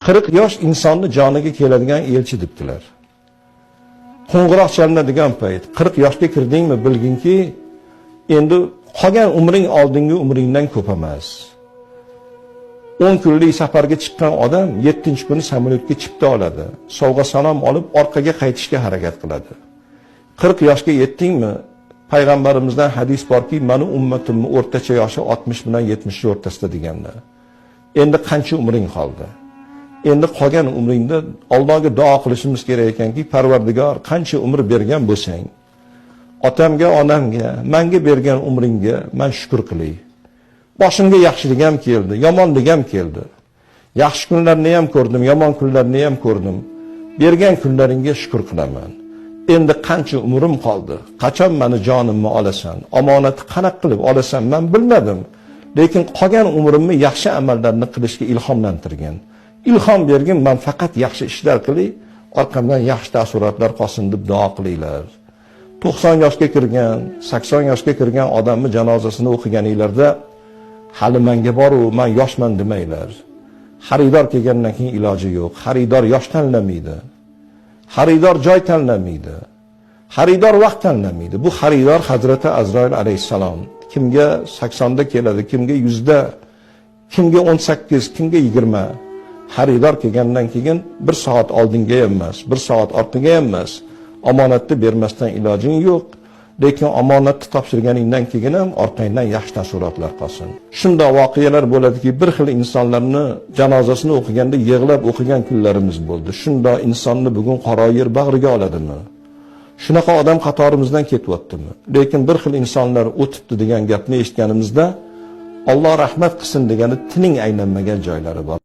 40 yosh insonni joniga keladigan elchi debdilar. Qo'ng'iroq chalinadigan payt 40 yoshga kirdingmi, bilginki, endi qolgan umring oldingi umringdan ko'p emas. 10 kunlik safarga chiqqan odam 7-kuni samolyotga chipta oladi. Sovg'a salom olib orqaga qaytishga harakat qiladi. 40 yoshga yetdingmi? Payg'ambarimizdan hadis borki, mani ummatimni o'rtacha yoshi 60 bilan 70 o'rtasida deganlar. Endi qancha umring qoldi? Endi qolgan umringda Allohga duo qilishimiz kerak ekanki, Parvardigor, qancha umr bergan bo'lsang, otamga, onamga, menga bergan umringga men shukr qilay. Boshimga yaxshilik ham keldi, yomonlik ham keldi. Yaxshi kunlarni ham ko'rdim, yomon kunlarni ham ko'rdim. Bergan kunlaringga shukr qilaman. Endi qancha umrim qoldi? Qachon meni jonimni olasan? Omonatni qanaqa qilib olasan? Men bilmadim. Lekin qolgan umrimni yaxshi amallarni qilishga ilhomlantirgan. Ilhom bergin, men faqat yaxshi ishlar qilay, orqamdan yaxshi taassurotlar qolsin deb duo qilinglar. 90 yoshga kirgan, 80 yoshga kirgan odamni janozasini o'qiganinglarda hali menga boru, men yoshman demanglar. Xaridor kelgandan keyin iloji yo'q. Xaridor yosh tanlamaydi. Xaridor joy tanlamaydi. Xaridor vaqt tanlamaydi. Bu xaridor Hazrati Azroil alayhissalom. Kimga 80 da keladi, kimga 100 da, kimga 18, kimga 20. Xaridor kelgandan keyin bir soat oldinga ham emas, bir soat orqaga ham emas, omonatni bermasdan ilojing yo'q. Lekin omonatni topshirganingdan keyin ham orqangdan yaxshi taassurotlar qolsin. Shunday voqealar bo'ladiki, bir xil insonlarni janozasini o'qiganda yig'lab o'qigan kunlarimiz bo'ldi. Shunday insonni bugun qora yer bag'riga oladimi? Shunaqa odam qatorimizdan ketyaptimi? Lekin bir xil insonlar o'tibdi degan gapni eshitganimizda Alloh rahmat qilsin degani tining aylanmagan joylari bor.